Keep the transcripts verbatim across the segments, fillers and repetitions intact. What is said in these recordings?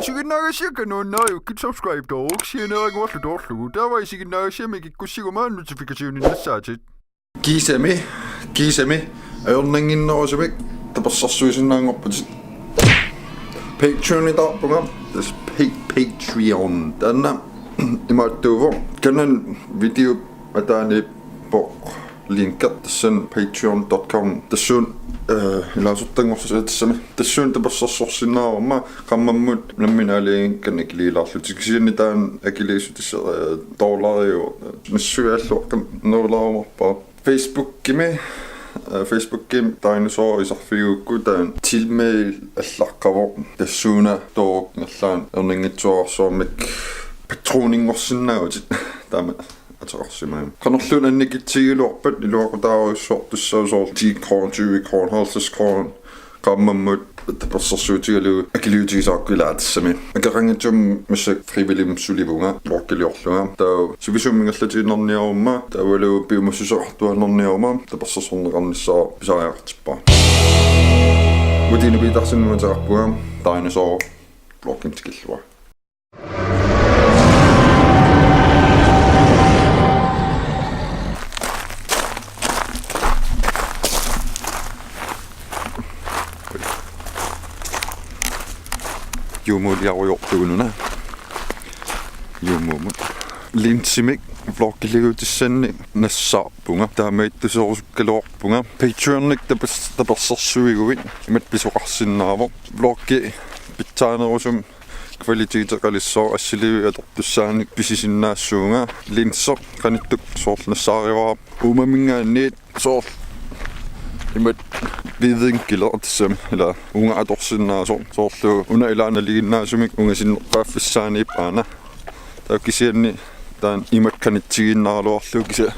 Isiginnaagassiakka nuannariukkit subscribe-tooruk sianeeraguarlu toorlugu. Taava isiginnaagassiami kikkussiguma notification-innassaatit. Kiisami, kiisami, ajornannginnerusumik tapersersuisinnaanngorputit. Patreon-itaarpunga, tassa pa-, Patreon. Taanna imaattuuvoq. Kanan video ataaniippoq linki tassani patreon dot com. Tassuuna, eh, ilaasortanngorsinnaassami. Tassuuna tapersersorsinnaavarma qaammammut nammineq aalajangikkannut akiliilaarlutit. Kisianni taanna akiliisutissaq, eh, dollariuvoq. Nassuiaalluaqqamik nuulaarumaarpara. Facebookimi, eh, Facebookimi Dinosaur iserfigigukku taanna tilmæl allaqqavoq, tassuuna tooruk ingerlaannaq ajornanngitsuararsuarmik patroninngorsinnaavutit. Taama ateqarsimagama. Qanorluunniit annikitsigigaluarpat iluaqutaarujussuartussaavoq, soorlu ti kroner, tyve kroner, halvtreds kroner qaammammut tapersersuutigalugu akiliutigisakka, ilaa, tassami. Akeqanngitsumik massakkut frivilligimik sulivunga, vloggiliorlunga. Taava sivisuumik ingerlatiinnarniaruma, taavalu piumassuseqartuaannarniaruma tapersersorneqarnissaa pisariaqartippara. Uanga Tine Petersen, ateqarpunga Dinosaur, vloggimik tikilluaritsi. Juumuuliarujoortugununa. Juumuumut. Linsimik vloggiliutissannik nassaarpunga. Taamaattuserusukkaluarpunga. Patreonik tapers-, tapersersuiguit imatut pisoqarsinnaavoq. Vloggi pitsaanerusumik kvaliteteqalissooq, assiliivik atortussaanik pisisinnaassuunga. Linseq qanittut soorlu nassaarivara uumaminngaanniit, soorlu imatut vinkeli tassami, ilaa, uunga atorsinnaasoq, soorlu una ilaa nalinginnaasumik ungasinneqqaaffissaaniippoq aana. Taava kisianni taanna imatut qanitsigiinnaraluarlugu, kisianni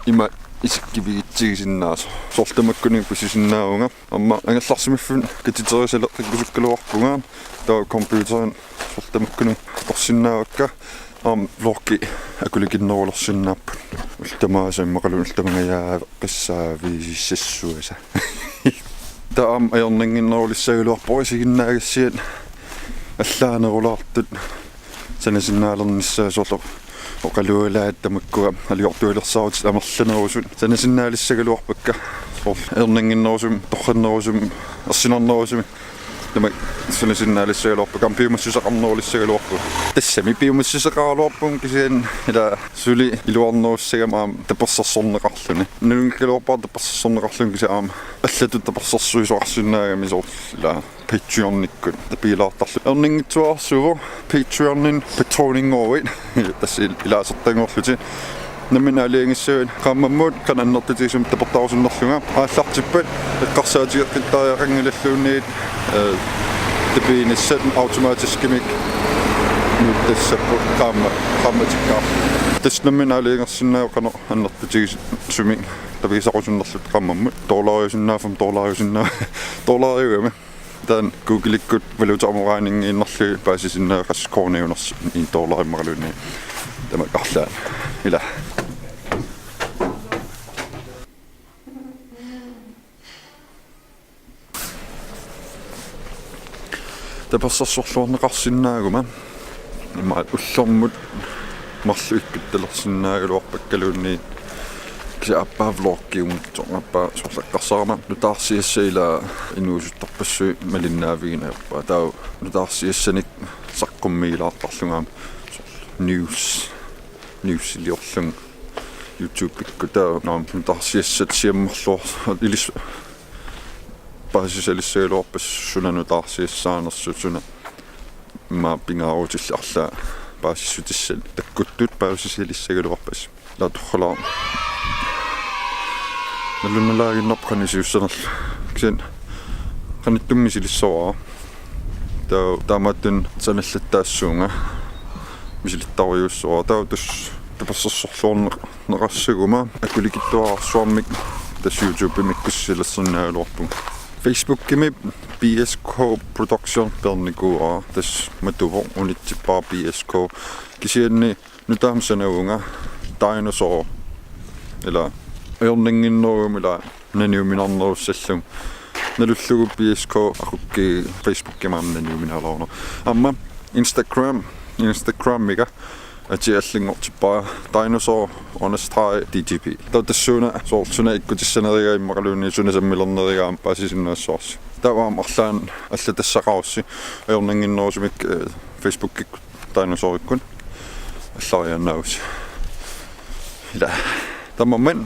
imatut isikkivigitsigisinnaassaaq. Soorlu tamakkuninnga pisisinnaavunga. Aamma angerlarsimaffinni katiterisaleqqikkusukkaluarpunga. Taava computerimi soorlu tamakkuninnga atorsinnaavakka. Aamma vloggi akulikinnerulersinnaapput. Ullut tamaasa immaqaluunniit ullut tamangajaat aaveqqissaaviisissuasa. Taava aamma ajornannginnerulissagaluarpoq isiginnaagassiat allaanerulaartut sanasinnaalernissaat, soorlu oqalualaat tamakkua aliortuilersaarutit amerlanerusut sanasinnaalisagaluarpakka. Soorlu ajornannginnerusumik, torrannerusumik, ersinarnerusumik tamakku sanasinnaalisagaluarpakka, aamma piumassuseqarnerulissagaluarpakka. Tassami piumassuseqaraluarpunga, kisianni ilaa suli iluarnerussagami aamma tapersersorneqarluni. Nalunngikkaluarpara tapersersorneqarluni, kisianni aamma allatut tapersersuisoqarsinnaagami, soorlu ilaa Patreonikkut tapiilaartarluni. Ajornanngitsuararsuuvoq Patreonimi patroninngoorit. Tassa il-, ilaasortanngorlutit. Nammineq aalajangissavit qaammammut qanoq annertutigisumik tapertarusunnerlunga. Aallartippat eqqarsaatigeqqittariaqanngilalluunniit, eh, tapiinissat automatiskimik nuuttassapput qaamma-, qaammatikkaarlugit. Tassa nammineq aalajangersinnaavoq qanoq annertutigisumik tapiisarusunnerluta qaammammut. Dollariusinnaaffimmi, dollariusinnaa-, dollariugami. Taanna Googleikkut valuta omoraaningiinnarlugit paasisinnaavoq qassit koruuniunersoq, en dollar immaqaluunniit. Tamakku arlaat. Ilaa. Tapersersorluarneqarsinnaaguma. Imaat ullormut marluk ikkuttalersinnaagaluarpakkaluunniit, kisianni aappaa vloggiunngitsoq, aappaa soorlu eqqarsarama nutaarsiassat ilaa inuusuttorpassuit malinnaavigineq ajorpara. Taava nutaarsiassanik saqqummiilaartarlunga aamma soorlu news, newsiliorlunga YouTubekkut, taava naam nutaarsiassat siammarluar-, ilis-, paasisalissagaluarpassuit suna nutaarsiassaanersut, suna immaqa pingaarutillit arlaat paasissutissanik takkuttut paasisalissagaluarpassuit. Ilaa torralaa. Nalunalaaginnarpoq qanoq iliussanerlugu. Kisianni qanittumi misilissavara. Taava taamaattunik sanallattaassuunga. Misilittarujuussavara. Taava tassa tapersersorluarneq-, neqassaguma akulikitsuararsuarmik tassa YouTubemi ikkussilersinnaagaluarpunga. Facebookimi B S K Production peernikuuara, tassa matuvoq, unitsippara B S K. Kisianni nutaamik sanavunga Dinosaur. Ilaa ajornannginnerugami ilaa naniuminarnerussallugu. Nalullugu P S K aqukki Facebookimi aamma naniuminaalaaruna. Aamma Instagram, Instagramiga atia allanngortippara dinosaur understreg D T P. Taava tassuuna soorlu suna ikkutissaneriga immaqaluunniit suna sammilerneriga aamma paasisinnaassavarsi. Taava aamma arlaannik allatassaqarussi ajornannginnerusumik, eh, Facebookikkut dinosaurikkut allariaannaavusi. Ila. Taamaammat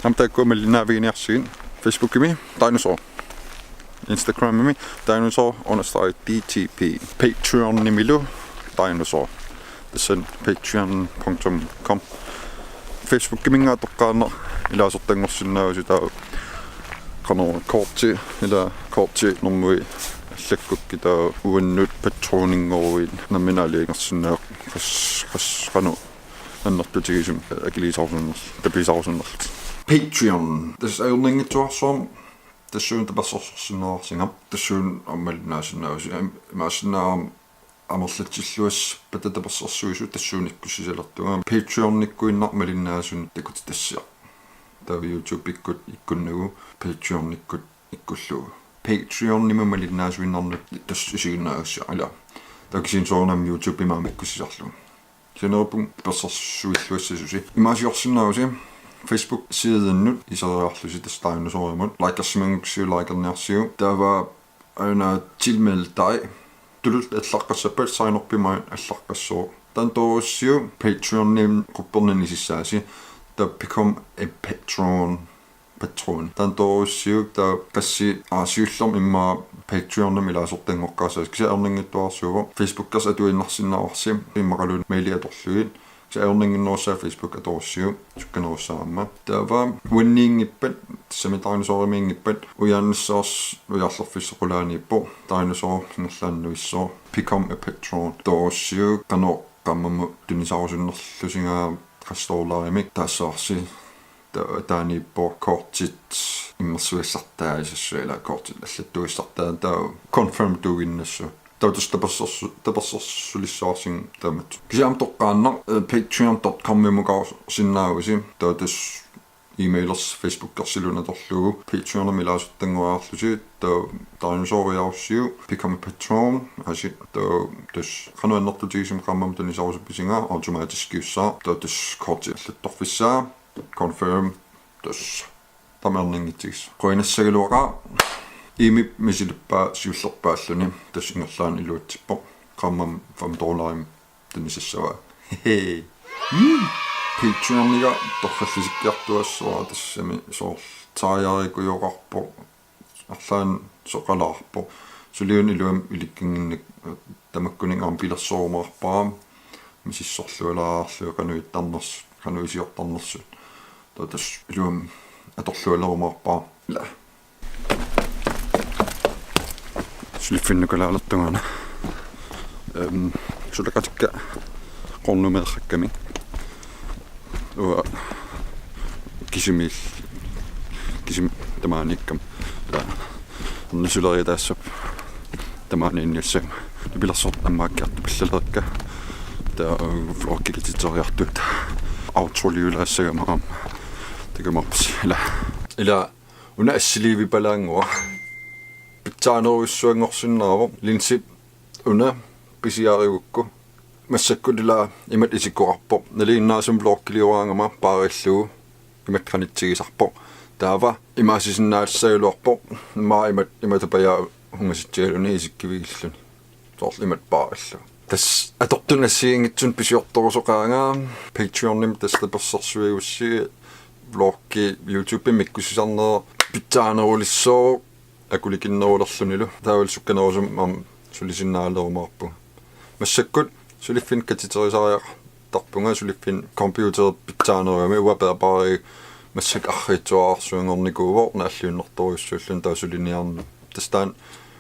aamma taakkua malinnaaviginiarsigit Facebookimi dinosaur. Instagramimi dinosaur understreg D T P. Patreonimilu dinosaur. Tassani patreon punktum com. Facebookiminngaanniit toqqaannaq ilaasortanngorsinnaavusi taava qanoq korti ila korti normui allakkukki taava uannut patroninngorlugu nammineq aalajangersinnaavat qas qas qanoq annertutigisumik akiliisarusunnerlutik tapiisarusunnerlutik. Patreon. Tassa ajornanngitsuararsuarmik tassuuna tapersersorsinnaavarsinga. Tassuuna aamma malinnaasinnaavasi. Im-, imaassinnaavoq amerlatsilluassappata tapersersuisut tassuuna ikkussisalertunga. Patreonikkuinnaq malinnaasunik takutitassiaq. Taava YouTubekkut ikkunnagu Patreonikkut ikkullugu. Patreonimi malinnaasuinnarnut tassa isiginnaagassiaq ila. Taava kisianni soorunami YouTubemi aamma ikkussisarlugu. Sineruppunga tapersersuilluassasusi. Imaasiorsinnaavusi Facebook-sidennut iseriarlusi tassa dinosaurimut. Likersimanngorsiuk likerniarsiuk. Taava aana tilmelde dig. Tuluttut allaqqassappat sign-uppimaat allaqqassaaq. Taanna toorussiuk Patreonimi quppernanisissaasi. Taava become a patron. Patron. Taanna toorussiuk taava qassit aasiullermik immaqa Patreonimi ilaasortanngoqqaassaasi. Kisianni ajornanngitsuararsuuvoq. Facebookersi atuinnarsinnaavarsi immaqaluunniit maili atorlugit. Kisianni ajornannginnerussaaq Facebook atorussiuk. Sukkanerussaaq aamma. Taava uanniinngippat, tassami dinosaurimiinngippat, ujaannassavarsi ujaarlerfissaq qulaaniippoq. Dinosaur ingerlaannaq nuissooq. Become a patron. Toorussiuk qanoq qaammammut tunisarusunnerlusigaa qassit dollarimik taassavarsi. Ta-, taaniippoq kortit immersugassartaa isassu ila kortit allattugassartaa taava confirm-tuuginnassuk. Taava tassa tapersersu-, tapersersulissavarsinga taamatut. Kisianni aamma toqqaannaq, eh, patreon dot com-imukarusinnaavusi. Taava tassa e-mailersi Facebookersiluunniit atorlugu. Patreonimi ilaasortanngoraarlusi. Taava dinosauriarussiuk. Become a patron. Aasiit taava tassa qanoq annertutigisumik qaammammut tunisarusuppisigaa automatiskiussaaq. Taava tassa kortit allattorfissaa. Confirm. Tassa. Tamarmi ajornanngitsigis. Qujanassaagaluaqaaq. E-maili misilippaa siullerpaalluni. Tassa ingerlaannaq iluatsippoq. Qaammammut fem dollarimik tunisassavaa. Hehe. Mm. Patreoniga torrallisikkiartuassavara tassami soorlu taarikujoqarpoq. Arlaannik soqalaarpoq. Suliuna iluamik ilikkannginnak tamakkuninnga aamma pilersoorumaarpara. Misissorlualaarlugu qanoq ittarnersut, qanoq iliortarnersut. Taava tassa iluamik atorlualerumaarpara. Ila. Suliffinnukalaalertungaana. Ehm, suleqatikka qornumeerrakkami. Uanga kisimiil-, kisimi tamaaniikkama. Ila. Ernisuleriataassappat tamaaniinniassagama. Nipilersortut ammaakkiartut pillalerakka. Taava vloggi katitseriartut. Outroliulaassagama aamma. Takumaarpasi. Ila. Ila. Una assiliivipalaannguaq. Pitsaanerujussuanngorsinnaavoq. Linsip una pisiarigukku. Massakkut ila imatut isikkoqarpoq. Nalinginnaasumik vloggiliuraangama paarillugu imatut qanitsigisarpoq. Taava imaasisinnaassagaluarpoq. Immaqa imat-, imatut pajaaq hungasitsigaluni isikkivigilluni. Soorlu imatut paarillugu. Tassa atortunik assigiinngitsunik pisiortorusoqaanga Patreonimi tassa tapersersuigussi vloggi YouTubemi ikkussisarnera pitsaanerulissooq akulikinnerulerlunilu. Taavalu sukkanerusumik aamma sulisinnaalerumaarpunga. Massakkut suliffinnik katiterisariaqartarpunga suliffinni computerip pitsaanerugami uanga bærbare massakkut arriitsuararsuanngornikuuvoq naalliunnartorujussuulluni taava suliniarneq. Tassa taanna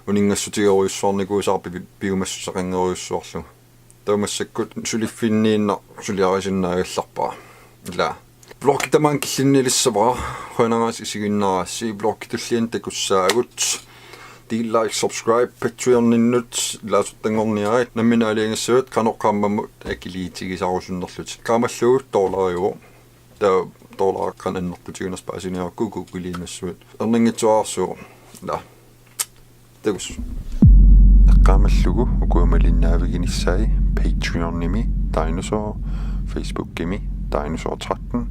uninngassutigerujussuarnikuusara pi-, piumassuseqanngorujussuarlugu. Taava massakkut suliffinniinnaq suliarisinnaagallarpara. Ila. Vloggi tamaanga killinnilissavara, qujanaq isiginnaarassi, vloggi tulliani takussaagut. Del, like, subscribe, Patreoninnut ilaasortanngorniarit, nammineq aalajangissavat qanoq qaammammut akiliitigisarusunnerlutik. Qaamallugu dollariuvoq. Taava dollari qanoq annertutiginersoq paasiniarukku Google-iinnassuit. Erninngitsuararsuuvoq. Ila. Takuss. Eqqaamallugu ukua malinnaaviginissaat Patreonimi Dinosaur, Facebookimi Dinosaur tretten,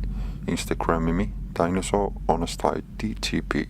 Instagramimi dinosaur understreg D T P.